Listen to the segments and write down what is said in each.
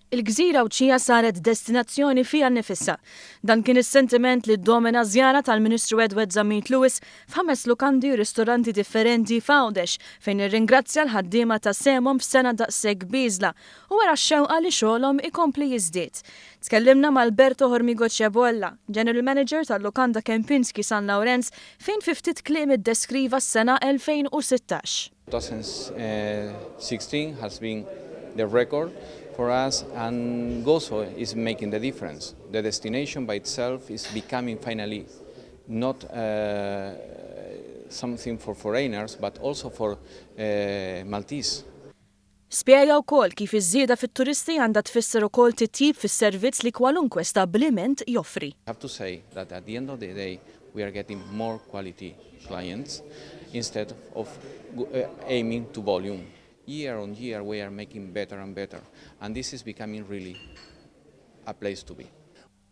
Il-gżira Għawdxija saret destinazzjoni fiha nnifisha. Dan kien is-sentiment li ddomina ż-żjara tal-Ministru Edward Zammit Lewis f'ħames lukandi u ristoranti differenti f'Għawdex fejn irringrazzja l-ħaddiema ta' sehemhom f'sena daqshekk bieżla u wera x-xewqa li xogħolhom ikompli jiżdied. Tkellimna ma' Alberto Hormigo Ciabolla, General Manager tal-Lukanda Kempinski San Lawrenz fejn fi ftit kliem iddeskriva s-sena 2016. 2016 has been the record for us and Gozo is making the difference. The destination by itself is becoming finally not uh, something for foreigners but also for uh, Maltese. Spjega wkoll kif iż-żieda fit-turisti għandha tfisser ukoll titjib fis-servizz li kwalunkwe stabbiliment joffri. I have to say that at the end of the day we are getting more quality clients instead of uh, aiming to volume. Year on year we are making better and better and this is becoming really a place to be.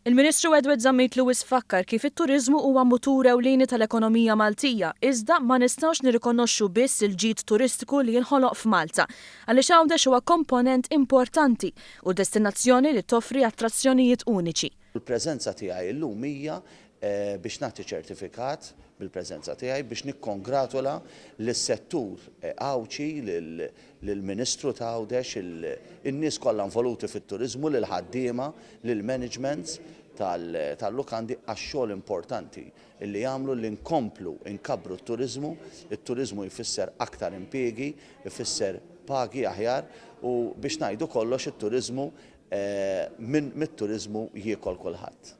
Il-Ministru Edward Zammit Lewis fakkar kif it-turiżmu huwa mutur ewlieni tal-ekonomija Maltija, iżda ma nistgħux nirrikonoxxu biss il-ġid turistiku li jinħoloq f'Malta, għaliex Għawdex huwa komponent importanti u destinazzjoni li toffri attrazzjonijiet uniċi. Il-preżenza tiegħi llum hija biex nagħti ċertifikat bil-preżenza tiegħi biex nikkongratula lis-settur Għawdxi, lill-Ministru ta' Għawdex, in-nies kollha involuti fit-turiżmu, lill-ħaddiema, lill-managements tal-lukandi għax-xogħol importanti li jagħmlu li nkomplu nkabbru t-turiżmu. It-turiżmu jfisser aktar impjiegi, ifisser pagi aħjar u biex ngħidu kollox it-turiżmu minn mit-turiżmu jiekol kulħadd.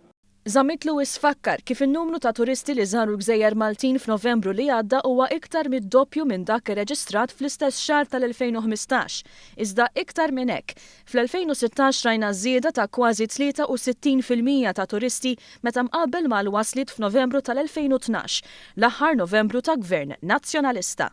Zammit Lewis fakkar kif in-numru ta' turisti li żaru l-gżejjer Maltin f'Novembru li għadda huwa iktar mid-doppju minn dak irreġistrat fl-istess xahar tal-2015. Iżda iktar minn hekk, fl-2016 rajna żieda ta' kważi 63% ta' turisti meta mqabbel mal-wasliet f'Novembru tal-2012, l-aħħar Novembru ta' Gvern Nazzjonalista.